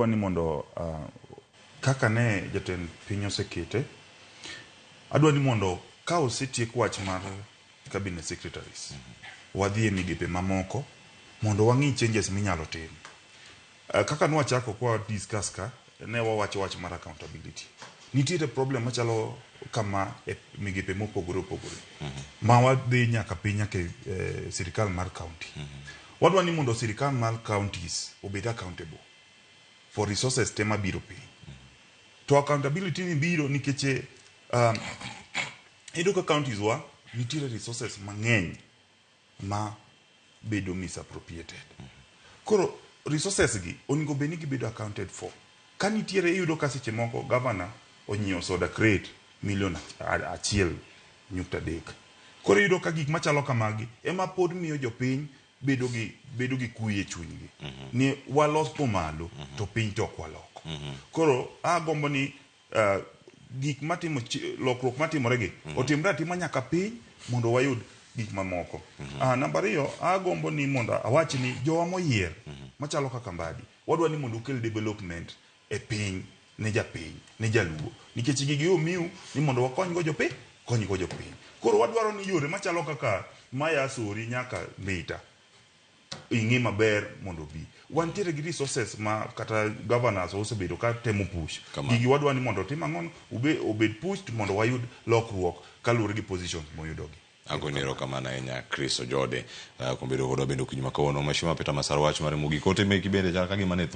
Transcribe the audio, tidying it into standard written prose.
Ni mondo kaka ne jatend piny osekete, adwa ni mondo ka osetiek wach mar cabinet secretaries, wadhi e migepe mamoko mondo wang'i changes minyalo tim. Kaka nwachako kwa discuss ka, ne wawacho wach mar accountability. Nitiere problem machalo kama e migepe mopogore opogore ma wadhi nyaka piny, nyaka e sirikal mar county. Wadwa ni mondo sirikal mar counties obed accountable for resources te mabiro piny. To accountability ni biro nikech iyudo ka counties wa nitiere resources mang'eny ma bedo misappropriated. Koro resources gi onego bed ni gibedo accounted for. Ka nitiere, iyudo ka seche moko governor onyiewo soda crate milion 1.3. Koro iyudo ka gik machalo kamagi ema pod miyo jopiny bedo gi kuyo e chunygi ni waloso malo to piny to ok waloko. Koro agombo ni gik matimo lokruok matimore gi otimre atima nyaka piny mondo wayud gik mamoko. Namba 2, agombo ni mondo awach ni jowa moyier machalo kaka Mbadi, wadwa ni mondo ukel development e piny ne japiny, ne jaluo, nikech gigi omiu ni mondo wakony go jopiny, kony go jopiny. Koro wadwaro ni yore machalo kaka maya Sori nyaka Mbita ing'i maber mondo obi. Wantiere gi resources ma kata governors osebedo ka temo push. Kamano. Gigi wadwa ni mondo otim ang'ono, obed pushed mondo wayud lokruok kaluwore gi positions moyudogi. Agoni erokamano ahinya, Chris Ojode, kuom bedo kodwa bende okinyi ma kawuono. Mheshimiwa Peter Masara, wach mare mogik, ote meki bende chal ka gima ne thoth.